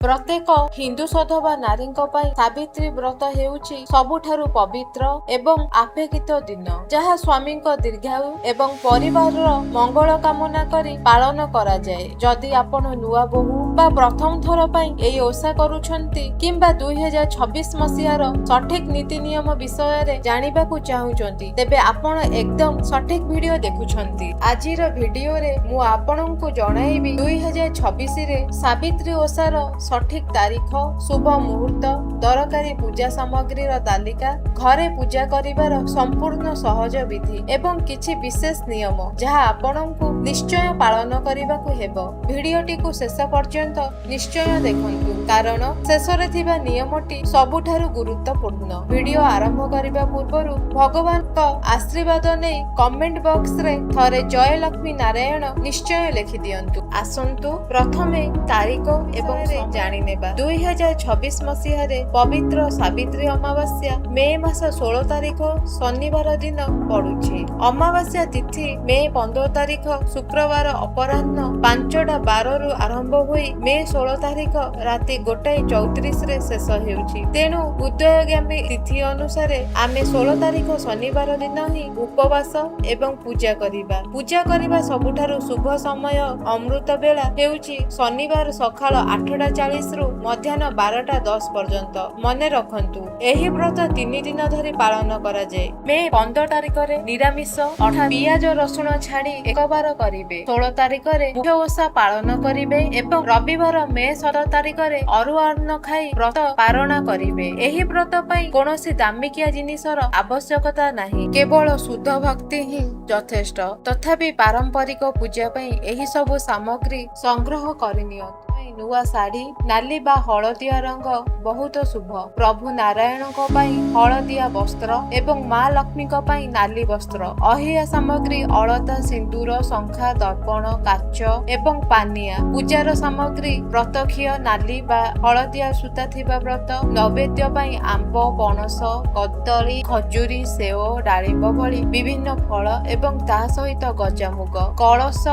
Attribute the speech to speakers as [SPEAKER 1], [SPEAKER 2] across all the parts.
[SPEAKER 1] ପ୍ରତ୍ୟେକ ହିନ୍ଦୁ ସଧବା ନାରୀଙ୍କ ପାଇଁ ସାବିତ୍ରୀ ବ୍ରତ ହେଉଛି ସବୁଠାରୁ ପବିତ୍ର ଏବଂ ଆପେକ୍ଷିତ ଦିନ, ଯାହା ସ୍ୱାମୀଙ୍କ ଦୀର୍ଘାୟୁ ଏବଂ ପରିବାରର ମଙ୍ଗଳ କାମନା କରି ପାଳନ କରାଯାଏ। ଯଦି ଆପଣ ନୂଆ ବୋହୂ ବା ପ୍ରଥମ ଥର ପାଇଁ ଏହି ଓଷା କରୁଛନ୍ତି କିମ୍ବା 2026 ମସିହାର ସଠିକ ନୀତି ନିୟମ ବିଷୟରେ ଜାଣିବାକୁ ଚାହୁଁଛନ୍ତି, ତେବେ ଆପଣ ଏକଦମ ସଠିକ ଭିଡିଓ ଦେଖୁଛନ୍ତି। ଆଜିର ଭିଡିଓରେ ମୁଁ ଆପଣଙ୍କୁ ଜଣାଇବି 2026ରେ ସାବିତ୍ରୀ ଓଷାର ସଠିକ ତାରିଖ, ଶୁଭ ମୁହୂର୍ତ୍ତ, ଦରକାରୀ ପୂଜା ସାମଗ୍ରୀର ତାଲିକା, ଘରେ ପୂଜା କରିବାର ସମ୍ପୂର୍ଣ୍ଣ ସହଜ ବିଧି ଏବଂ କିଛି ବିଶେଷ ନିୟମ, ଯାହା ଆପଣଙ୍କୁ ନିଶ୍ଚୟ ପାଳନ କରିବାକୁ ହେବ। ଭିଡିଓଟିକୁ ଶେଷ ପର୍ଯ୍ୟନ୍ତ ନିଶ୍ଚୟ ଦେଖନ୍ତୁ, କାରଣ ଶେଷରେ ଥିବା ନିୟମଟି ସବୁଠାରୁ ଗୁରୁତ୍ୱପୂର୍ଣ୍ଣ। ଭିଡିଓ ଆରମ୍ଭ କରିବା ପୂର୍ବରୁ ଭଗବାନଙ୍କ ଆଶୀର୍ବାଦ ନେଇ କମେଣ୍ଟ ବକ୍ସରେ ଥରେ ଜୟ ଲକ୍ଷ୍ମୀ ନାରାୟଣ ନିଶ୍ଚୟ ଲେଖିଦିଅନ୍ତୁ। ଆସନ୍ତୁ ପ୍ରଥମେ ତାରିଖ ଏବଂ ଜାଣିନେବା। 2026 ମସିହାରେ ପବିତ୍ର ସାବିତ୍ରୀ ଅମାବାସ୍ୟା ମେ ମାସ 16 ତାରିଖ ଶନିବାର ଦିନ ପଡୁଛି। ଅମାବାସ୍ୟା ତିଥି ମେ 15 ତାରିଖ ଶୁକ୍ରବାର ଅପରାହ୍ନ 5ଟା 12ରୁ ଆରମ୍ଭ ହୋଇ ମେ 16 ତାରିଖ ରାତି 1ଟା 34ରେ ଶେଷ ହେଉଛି। ତେଣୁ ଉଦୟଗାମୀ ତିଥି ଅନୁସାରେ ଆମେ 16 ତାରିଖ ଶନିବାର ଦିନ ହିଁ ଉପବାସ ଏବଂ ପୂଜା କରିବା। ପୂଜା କରିବା ସବୁଠାରୁ ଶୁଭ ସମୟ ଅମୃତ ବେଳା ହେଉଛି ଶନିବାର ସକାଳ 8ଟା 40ରୁ ମଧ୍ୟାହ୍ନ 12ଟା 10 ପର୍ଯ୍ୟନ୍ତ। ମନେ ରଖନ୍ତୁ, ଏହି ବ୍ରତ 3 ଦିନ ଧରି ପାଳନ କରାଯାଏ। ମେ 15 ତାରିଖରେ ନିରାମିଷ, ଅର୍ଥାତ୍ ପିଆଜ ରସୁଣ ଛାଡି ଏକବାର କରିବେ। 16 ତାରିଖରେ ମୁଖ୍ୟ ଓଷା ପାଳନ କରିବେ ଏବଂ ରବିବାର ମେ 17 ତାରିଖରେ ଅରୁଆ ଅନ୍ନ ଖାଇ ବ୍ରତ ପାରଣା କରିବେ। ଏହି ବ୍ରତ ପାଇଁ କୌଣସି ଦାମିକିଆ ଜିନିଷର ଆବଶ୍ୟକତା ନାହିଁ, କେବଳ ଶୁଦ୍ଧ ଭକ୍ତି ହିଁ ଯଥେଷ୍ଟ। ତଥାପି ପାରମ୍ପରିକ ପୂଜା ପାଇଁ ଏହି ସବୁ ସାମଗ୍ରୀ ସଂଗ୍ରହ କରିନିଅନ୍ତୁ। ନୂଆ ଶାଢୀ, ନାଲି ବା ହଳଦିଆ ରଙ୍ଗ ବହୁତ ଶୁଭ। ପ୍ରଭୁ ନାରାୟଣଙ୍କ ପାଇଁ ହଳଦିଆ ବସ୍ତ୍ର ଏବଂ ମା ଲକ୍ଷ୍ମୀଙ୍କ ପାଇଁ ନାଲି ବସ୍ତ୍ର। ଅହିଆ ସାମଗ୍ରୀ: ଅଳତା, ସିନ୍ଦୁର, ଶଙ୍ଖା, ଦର୍ପଣ, କାଚ ଏବଂ ପାନିଆ। ପୂଜାର ସାମଗ୍ରୀ: ବ୍ରତଖିଅ, ନାଲି ବା ହଳଦିଆ ସୂତା ଥିବା ବ୍ରତ। ନୈବେଦ୍ୟ ପାଇଁ ଆମ୍ବ, ପଣସ, କଦଳୀ, ଖଜୁରୀ, ସେଓ, ଡାଳିମ୍ବ ଭଳି ବିଭିନ୍ନ ଫଳ ଏବଂ ତା ସହିତ ଗଜାମୁଗ। କଳସ,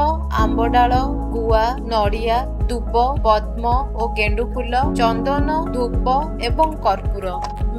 [SPEAKER 1] ଆମ୍ବଡାଳ, ଗୁଆ, ନଡ଼ିଆ, ଦୁବ, ପଦ୍ମ ଓ ଗେଣ୍ଡୁ ଫୁଲ, ଚନ୍ଦନ, ଧୂପ ଏବଂ କର୍ପୂର।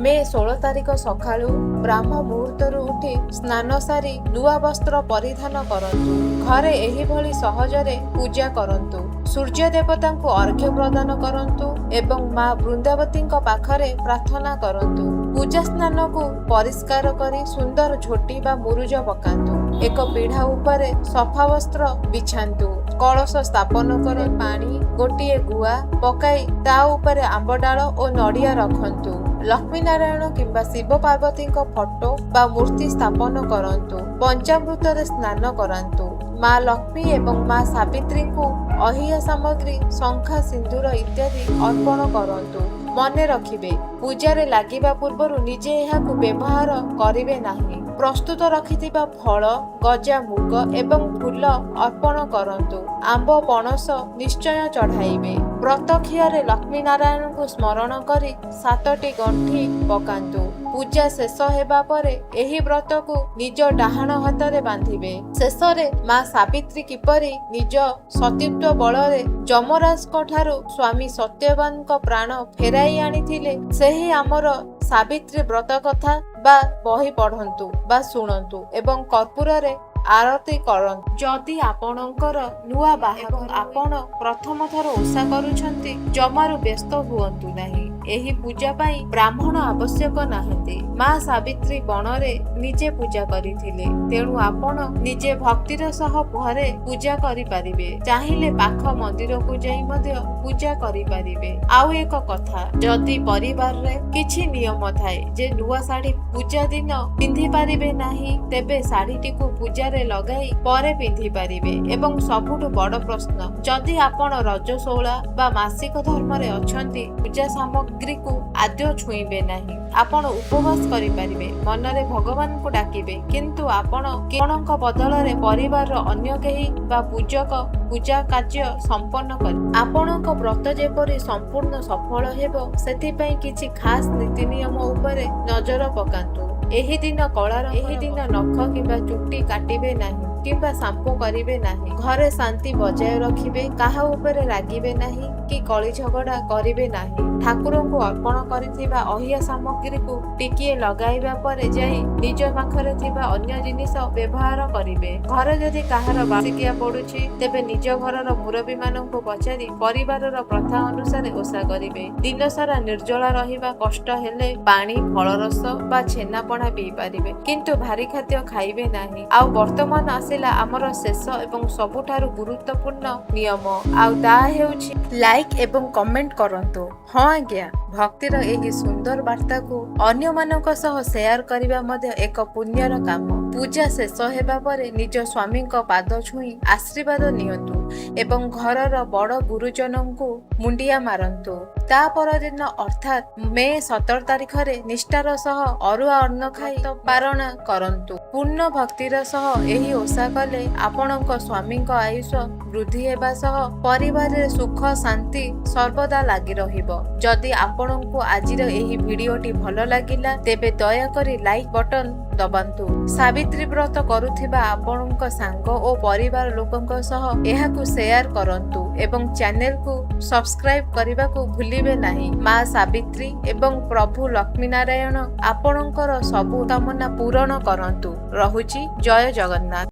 [SPEAKER 1] ମେ 16 ତାରିଖ ସକାଳୁ ବ୍ରାହ୍ମ ମୁହୂର୍ତ୍ତରୁ ଉଠି ସ୍ନାନ ସାରି ନୂଆ ବସ୍ତ୍ର ପରିଧାନ କରନ୍ତୁ। ଘରେ ଏହିଭଳି ସହଜରେ ପୂଜା କରନ୍ତୁ। ସୂର୍ଯ୍ୟ ଦେବତାଙ୍କୁ ଅର୍ଘ୍ୟ ପ୍ରଦାନ କରନ୍ତୁ ଏବଂ ମା ବୃନ୍ଦାବତୀଙ୍କ ପାଖରେ ପ୍ରାର୍ଥନା କରନ୍ତୁ। ପୂଜା ସ୍ଥାନକୁ ପରିଷ୍କାର କରି ସୁନ୍ଦର ଝୋଟି ବା ମୁରୁଜ ପକାନ୍ତୁ। ଏକ ପିଢା ଉପରେ ସଫା ବସ୍ତ୍ର ବିଛାନ୍ତୁ। କଳସ ସ୍ଥାପନ କରି ପାଣି, ଗୋଟିଏ ଗୁଆ ପକାଇ ତା ଉପରେ ଆମ୍ବ ଡାଳ ଓ ନଡ଼ିଆ ରଖନ୍ତୁ। ଲକ୍ଷ୍ମୀ ନାରାୟଣ କିମ୍ବା ଶିବ ପାର୍ବତୀଙ୍କ ଫଟୋ ବା ମୂର୍ତ୍ତି ସ୍ଥାପନ କରନ୍ତୁ। ପଞ୍ଚାମୃତରେ ସ୍ନାନ କରାନ୍ତୁ। ମା ଲକ୍ଷ୍ମୀ ଏବଂ ମା ସାବିତ୍ରୀଙ୍କୁ ଅହିଆ ସାମଗ୍ରୀ, ଶଙ୍ଖା, ସିନ୍ଦୁର ଇତ୍ୟାଦି ଅର୍ପଣ କରନ୍ତୁ। ମନେ ରଖିବେ, ପୂଜାରେ ଲାଗିବା ପୂର୍ବରୁ ନିଜେ ଏହାକୁ ବ୍ୟବହାର କରିବେ ନାହିଁ। ପ୍ରସ୍ତୁତ ରଖିଥିବା ଫଳ, ଗଜା ମୁଗ ଏବଂ ଫୁଲ ଅର୍ପଣ କରନ୍ତୁ। ଆମ୍ବ, ପଣସ ନିଶ୍ଚୟ ଚଢାଇବେ। ବ୍ରତ ଖିଅରେ ଲକ୍ଷ୍ମୀ ନାରାୟଣଙ୍କୁ ସ୍ମରଣ କରି ସାତଟି ଗଣ୍ଠି ପକାନ୍ତୁ। ପୂଜା ଶେଷ ହେବା ପରେ ଏହି ବ୍ରତକୁ ନିଜ ଡାହାଣ ହାତରେ ବାନ୍ଧିବେ। ଶେଷରେ ମା ସାବିତ୍ରୀ କିପରି ନିଜ ସତୀତ୍ୱ ବଳରେ ଯମରାଜଙ୍କ ଠାରୁ ସ୍ୱାମୀ ସତ୍ୟବାନଙ୍କ ପ୍ରାଣ ଫେରାଇ ଆଣିଥିଲେ, ସେହି ଆମର ସାବିତ୍ରୀ ବ୍ରତ କଥା ବା ବହି ପଢନ୍ତୁ ବା ଶୁଣନ୍ତୁ ଏବଂ କର୍ପୂରରେ ଆରତି କରନ୍ତୁ। ଯଦି ଆପଣଙ୍କର ନୂଆ ବାହାଘର, ଆପଣ ପ୍ରଥମ ଥର ଓଷା କରୁଛନ୍ତି, ଜମାରୁ ବ୍ୟସ୍ତ ହୁଅନ୍ତୁ ନାହିଁ। ଏହି ପୂଜା ପାଇଁ ବ୍ରାହ୍ମଣ ଆବଶ୍ୟକ ନାହାନ୍ତି। ମା ସାବିତ୍ରୀ ବଣରେ ନିଜେ ପୂଜା କରିଥିଲେ। ତେଣୁ ଆପଣ ନିଜେ ଭକ୍ତିର ସହ ଘରେ ପୂଜା କରିପାରିବେ। ଚାହିଁଲେ ପାଖ ମନ୍ଦିରକୁ ଯାଇ ମଧ୍ୟ ପୂଜା କରିପାରିବେ। ଆଉ ଏକ କଥା, ଯଦି ପରିବାରରେ କିଛି ନିୟମ ଥାଏ ଯେ ନୂଆ ଶାଢୀ ପୂଜା ଦିନ ପିନ୍ଧି ପାରିବେ ନାହିଁ, ତେବେ ଶାଢୀଟିକୁ ପୂଜାରେ ଲଗାଇ ପରେ ପିନ୍ଧି ପାରିବେ। ଏବଂ ସବୁଠୁ ବଡ ପ୍ରଶ୍ନ, ଯଦି ଆପଣ ରଜସ୍ୱଳା ବା ମାସିକ ଧର୍ମରେ ଅଛନ୍ତି, ପୂଜା ସାମଗ୍ରୀକୁ ଆଦୌ ଛୁଇଁବେ ନାହିଁ। ଆପଣ ଉପବାସ କରିପାରିବେ, ମନରେ ଭଗବାନଙ୍କୁ ଡାକିବେ, କିନ୍ତୁ ଆପଣଙ୍କ ବଦଳରେ ପରିବାରର ଅନ୍ୟ କେହି ବା ପୂଜକ ପୂଜା କାର୍ଯ୍ୟ ସମ୍ପନ୍ନ କରିବେ। ଆପଣଙ୍କ ବ୍ରତ ଯେପରି ସମ୍ପୂର୍ଣ୍ଣ ସଫଳ ହେବ, ସେଥିପାଇଁ କିଛି ଖାସ୍ ନୀତି ନିୟମ ଉପରେ ନଜର ପକାନ୍ତୁ। ଏହି ଦିନ କଳା, ଏହି ଦିନ ନଖ କିମ୍ବା ଚୁଟି କାଟିବେ ନାହିଁ। କିମ୍ବା ସାମ୍ପୁ କରିବେ ନାହିଁ। ଘରେ ଶାନ୍ତି ବଜାୟ ରଖିବେ। କାହା ଉପରେ ରାଗିବେ ନାହିଁ କି କଳି ଝଗଡ଼ା କରିବେ ନାହିଁ। ଠାକୁରଙ୍କୁ ଅର୍ପଣ କରିଥିବା ଅହିଆ ସାମଗ୍ରୀକୁ ଟିକିଏ ଲଗାଇବା ପରେ ଯାଇ ନିଜ ପାଖରେ ଥିବା ଅନ୍ୟ ଜିନିଷ ବ୍ୟବହାର କରିବେ। ଘରେ ଯଦି କାହାର ବାର୍ଷିକିଆ ପଡୁଛି, ତେବେ ନିଜ ଘରର ମୁରବୀମାନଙ୍କୁ ପଚାରି ପରିବାରର ପ୍ରଥା ଅନୁସାରେ ଓଷା କରିବେ। ଦିନସାରା ନିର୍ଜଳା ରହିବା କଷ୍ଟ ହେଲେ ପାଣି, ଫଳରସ ବା ଛେନାପଣା ପିଇ ପାରିବେ, କିନ୍ତୁ ଭାରି ଖାଦ୍ୟ ଖାଇବେ ନାହିଁ। ଆଉ ବର୍ତ୍ତମାନ ଆସିଲା ଆମର ଶେଷ ଏବଂ ସବୁଠାରୁ ଗୁରୁତ୍ୱପୂର୍ଣ୍ଣ ନିୟମ, ଆଉ ତାହା ହେଉଛି ଲାଇକ୍ ଏବଂ କମେଣ୍ଟ କରନ୍ତୁ। ହଁ ଆଜ୍ଞା, ଭକ୍ତିର ଏହି ସୁନ୍ଦର ବାର୍ତ୍ତାକୁ ଅନ୍ୟମାନଙ୍କ ସହ ସେୟାର କରିବା ମଧ୍ୟ ଏକ ପୁଣ୍ୟର କାମ। ପୂଜା ଶେଷ ହେବା ପରେ ନିଜ ସ୍ୱାମୀଙ୍କ ପାଦ ଛୁଇଁ ଆଶୀର୍ବାଦ ନିଅନ୍ତୁ ଏବଂ ଘରର ବଡ଼ ଗୁରୁଜନଙ୍କୁ ମୁଣ୍ଡିଆ ମାରନ୍ତୁ। ତା ପରଦିନ ଅର୍ଥାତ୍ ମେ 17 ତାରିଖରେ ନିଷ୍ଠାର ସହ ଅରୁଆ ଅନ୍ନ ଖାଇ ପାରଣା କରନ୍ତୁ। ପୂର୍ଣ୍ଣ ଭକ୍ତିର ସହ ଏହି ଓଷା କଲେ ଆପଣଙ୍କ ସ୍ୱାମୀଙ୍କ ଆୟୁଷ ବୃଦ୍ଧି ହେବା ସହ ପରିବାରରେ ସୁଖ ଶାନ୍ତି ସର୍ବଦା ଲାଗି ରହିବ। ଯଦି ଆପଣଙ୍କୁ ଆଜିର ଏହି ଭିଡିଓଟି ଭଲ ଲାଗିଲା, ତେବେ ଦୟାକରି ଲାଇକ୍ ବଟନ ଦବାନ୍ତୁ। ସାବିତ୍ରୀ ବ୍ରତ କରୁଥିବା ଆପଣଙ୍କ ସାଙ୍ଗ ଓ ପରିବାର ଲୋକଙ୍କ ସହ ଏହାକୁ ସେୟାର କରନ୍ତୁ ଏବଂ ଚ୍ୟାନେଲକୁ ସବସ୍କ୍ରାଇବ କରିବାକୁ ଭୁଲିବେ ନାହିଁ। ମା ସାବିତ୍ରୀ ଏବଂ ପ୍ରଭୁ ଲକ୍ଷ୍ମୀ ନାରାୟଣ ଆପଣଙ୍କର ସବୁ କାମନା ପୂରଣ କରନ୍ତୁ। ରହୁଛି, ଜୟ ଜଗନ୍ନାଥ।